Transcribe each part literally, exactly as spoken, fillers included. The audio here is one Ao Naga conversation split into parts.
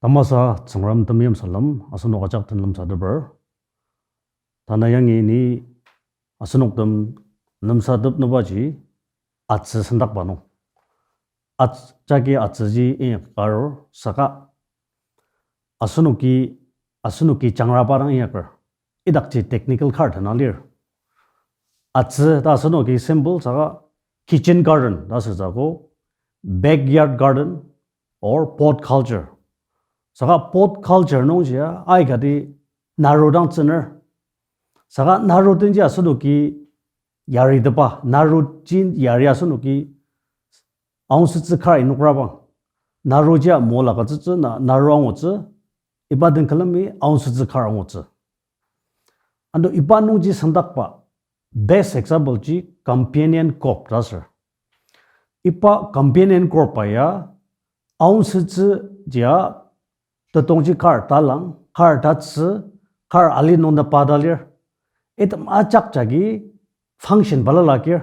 Tamasa Tsüngrem temeim salem asenok ajak den lemsateper. Tanü yangi ni asenok den lemsatepnübaji atsü sendakba nung. Ats-, jagi atsüji inyak arur saka asenoki, asenoki jangraba dang inyaker. Idakji technical kar tena lir. Atsü ta asenoki simple saka kitchen garden ta sütsü ko, backyard garden or pot culture. Saka pot culture nungjia aikati naru dang tsüner. Saka naru tenji asenoki yaritepa, naruji yari asenoki aongsütsü kar inokrabang. Narujia mola agütsütsü na naru angutsü, iba den külemi aongsütsü kar angutsü. Ano iba nungji sendakba best example ji companion crop ta aser. Iba companion crop ya aongsütsü jia tetongji kar talang, kar tatsü, kar ali nung napa ta lir. Item ajak jagi function balala kir.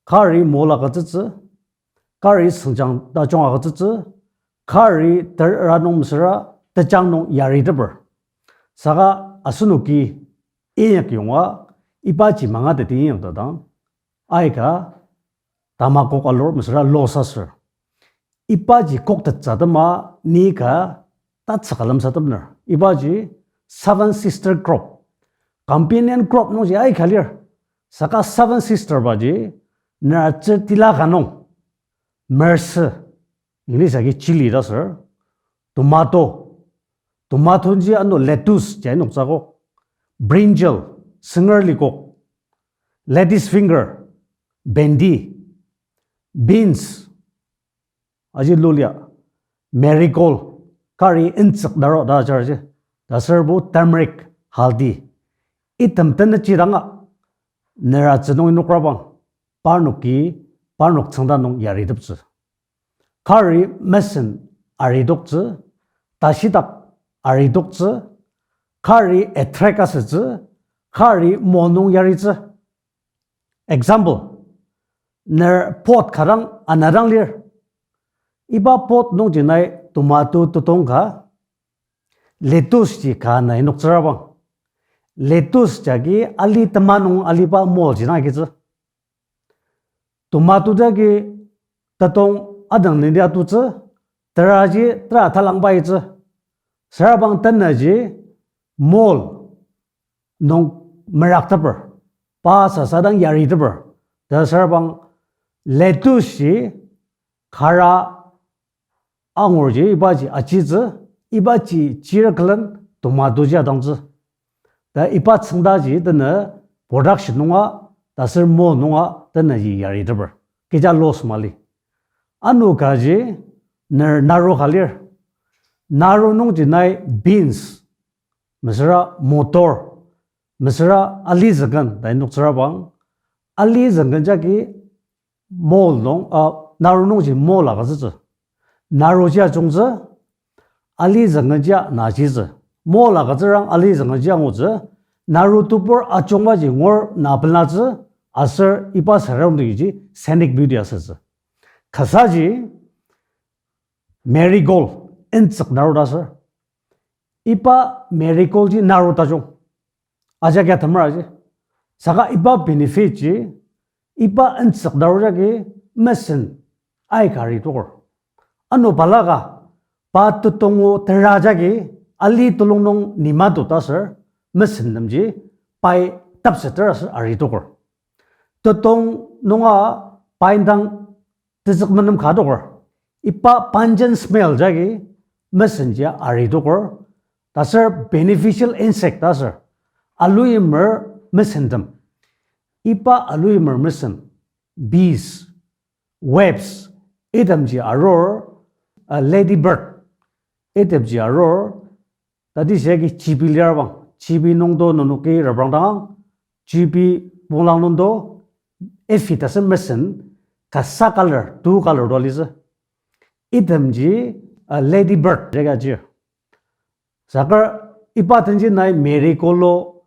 Kari mola agütsütsü, kari sengjang tajung agütsütsü, kari tera nung mesüra tejang nung yariteper. Saka asenoki inyak yonga ibaji mangateter inyak ta dang, aika tamakok alur mesüra loss aser. Ibaji koktettsü atema ni ka tatsüka lemsatepner. Ibaji seven sister crop. Companion crop nungji aika lir. Saka seven sister baji, neratsü tila ka nung, mersü, English agi chili ta aser, tomato, tomato ji ano lettuce jai noktsü ko, brinjal, sengerlikok, lady's finger, bendi, beans, aji lulia, marigold, kari intsük daro ta ajarji, ta aserbo turmeric, haldi. Item tenüji danga, neratsü nung inokrabang, parnoki, parnok tsüngda nung yariteptsü. Kari mesen aritoktsü, tashidak aritoktsü, kari attract asütsü, kari mo nung yaritsü. Example, ner pot ka dang ana dang lir. Iba pot nungji nai tomato tetong ka, lettuce ji ka nai noktsürabang. Lettuce jagi ali tema nung aliba mold ji dang agitsü. Tomato jagi tetong adang nidi atutsü, teraji tera talangba itsü. Sürabang tenaji mold nung merakteper, pa sasa dang yariteper. Ta sürabang lettuce ji kara angurji ibaji achitsü, ibaji chir külen tomato ji adangtsü. Ta iba tsüngdaji tenü production nunga, ta aser mold nunga tenüji yariteper. Kecha loss mali. Ano kaji ner naru ka lir. Naru nungji nai beans, mesüra motor, mesüra alizüken ta inoktsürabang. Alizüken jagi mold nung, a, naru nungji mold agütsütsü. Naru ji ajungtsü, alizüken ji a na jitsü. Mold agütsürang alizüken ji angutsü, naru tebur ajungbaji ngur na penatsü, aser iba surrounding ji scenic beauty asütsü. Kasaji marigold, intsük naru ta aser. Iba marigold ji naru tajung. Ajak ya temeraji. Saka iba benefit ji, iba intsük naru jagi mesen aika aritoker. Ano balaka, pa tetongo tera jagi ali telung nung nimado ta aser, mesentemji pai tapseter aser aritoker. Tetong nunga pa indang tezük menem ka adoker. Iba pungent smell jagi mesenji aritoker. Ta aser beneficial insect ta aser aluyimer mesentem. Iba aluyimer mesen, bees, wasps, itemji arur, uh, lady bird, itemji arur, tati shiagi chibi lir bang, chibi nungdo nenoki reprangdang, chibi ponglang nungdo, efi ta aser mesen, kasa color, two color to alitsü. Itemji, uh, lady bird jagi ajir. Saka iba tenji nai marigold o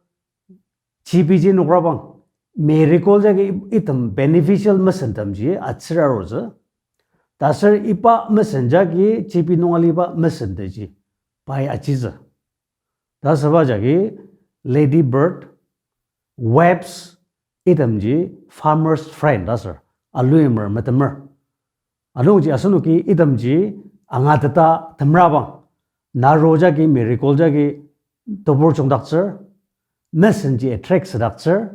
chibi ji nokrabang. Marigold jagi item beneficial mesentemji atsür arutsü. Ta aser iba mesen jagi J P nung aliba mesen teji pai ajitsü. Ta asüba jagi ladybird, wasps, itemji farmer's friend ta aser aluimer metemer. Anungji asenoki itemji angateta temrabang, naro jagi, marigold jagi tebur jungdaktsür, mesenji attract südaktsür,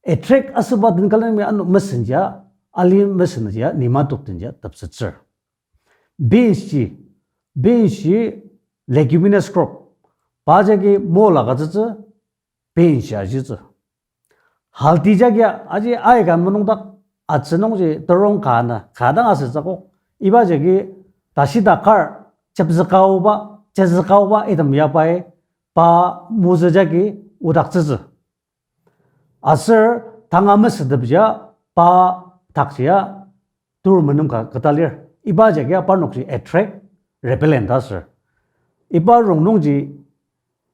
attract asüba den külenmi ano mesenjia, ali mesenjia, nima tok denjia tepsettsür. Beans ji, beans ji leguminous crop. Pa jagi mola agütsütsü, beans ji ajitsü. Halti jagi aji aika menungdak atsü nungji terong ka na, ka dang asütsü akok. Iba jagi tashi takar, chepzüka aoba, chezüka aoba item ya pai, pa mozü jagi odaktsütsü. Aser tanga mesütepjia pa takjia tur menung ka keta lir. Iba jagia parnokji attract, repellent ta aser. Iba rongnungji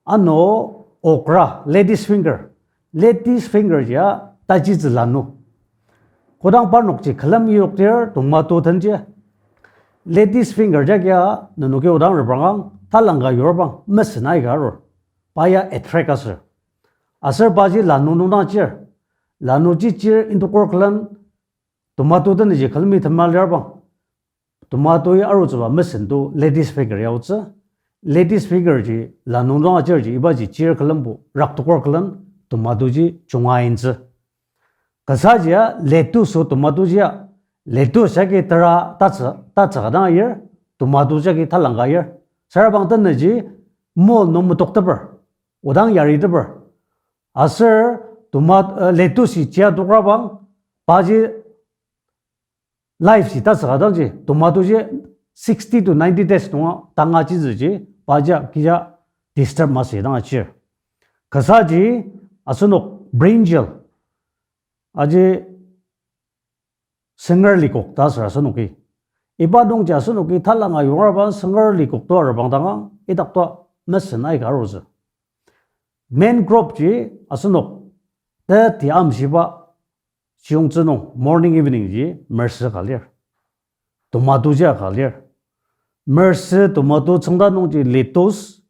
ano okra, lady's finger. Lady's finger jia tajitsü lanu. Kodang parnokji külem yoktir tomato tenji. Lady's finger jagia nenoki odang repranga talangka yurbang mesen aika arur. Pa ya attract asür. Aser paji lanu nung dang chir. Lanuji chir indokur külen tomato tenji külemi tema lirbang. Tomatoi arutsüba mesen to lady's finger ya aotsü. Lady's finger ji lanu nung dang achirji ibaji chir külembo raktokur külen tomatoji junga intsü. Kasajia lettuce o tomatojia, lettuce jagi tera tatsü, tatsüka dang ayir, tomato jagi talangka ayir. Sürabang tenüji mold nung metokteper, odang yariteper. Aser tomat-, eh, lettuce ji chia tokrabang, paji life ji tatsüka dangji, tomatoji sixty to ninety days nunga tanga jitsüji, paji kija disturb masü dang achir. Kasaji asenok brinjal, aji senger likok ta asür asenoki. Iba nungji asenoki talanga yongraba senger likok to arabang dangang, idakto mesen aika arutsü. Main crop ji asenok teti amshiba chiyungtsü nung morning evening ji mersü ka lir. Tomatoji ka lir. Mersü tomato tsüngda nungji lettuce,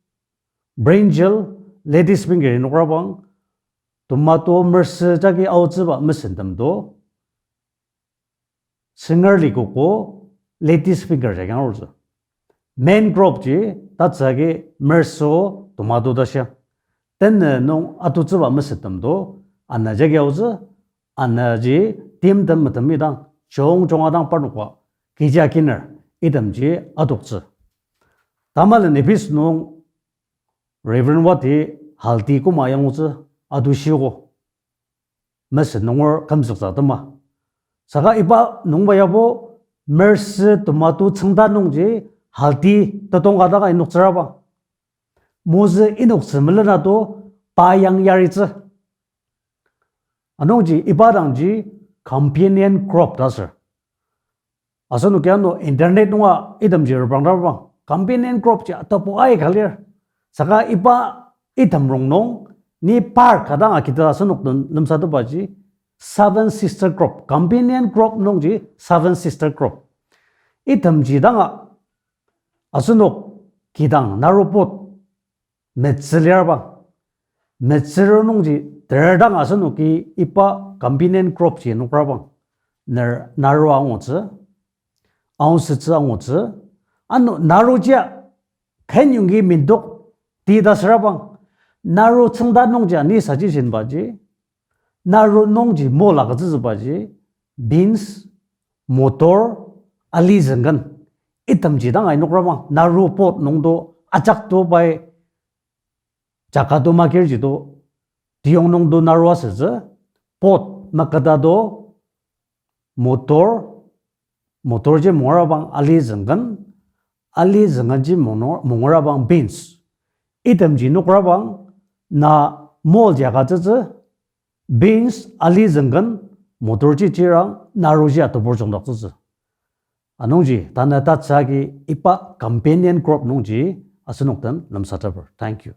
brinjal, lady's finger nokrabang, tomato mersü jagi aotsüba mesentem to senger likoko lady's finger jagi arutsü. Main crop ji tatsüka agi mersü o tomato ta shia. Tenü nung atutsüba mesetem to ana jagi aotsü, anaji timtem metem idang, chong chonga dang parnoka kechi akiner itemji adoktsü. Tamalen episode nung Reverend Wati halti koma yangutsü atushiogo. Mesen nunger kümzüktsü atema. Saka iba nungba yabo mersü tomato tsüngda nungji halti tetong ka dang inoktsüraba. Mozü inoktsü melena to pa yang yaritsü. Anungji iba dangji companion crop ta asür. Asenoki ano internet nunga itemji reprangdabang companion crop ji atapu aika lir. Saka iba item rongnung ni park ka dang akita asenok den lemsatepaji seven sister crop, companion crop nungji seven sister crop. Itemji danga asenok kidang naro pot metsü lirabang. Metsü ro nungji ter dang asenoki iba companion crop ji nokrabang. Ner naro angutsü, aonsütsü angutsü, ano naro jia kenyongi mindok ti ta sürabang. Naro tsüngda nungji ni suggestion baji, naro nungji mola agütsütsübaji, beans, motor, ali züngken. Itemji dang ai nokrabang, naro pot nungdo ajak to pai jaka to makirji to, tiyong nungdo naro asütsü, pot makata to, motor, motor ji mungrabang ali züngken, ali züngkenji mungur-, mungrabang beans. Itemji nokrabang na mold ji agütsütsü, beans, ali züngken, motor ji chirang, naro ji atebur jungdaktsütsü. Anungji tanü tatsüka agi iba companion crop nungji asenok den lemsateper. Thank you.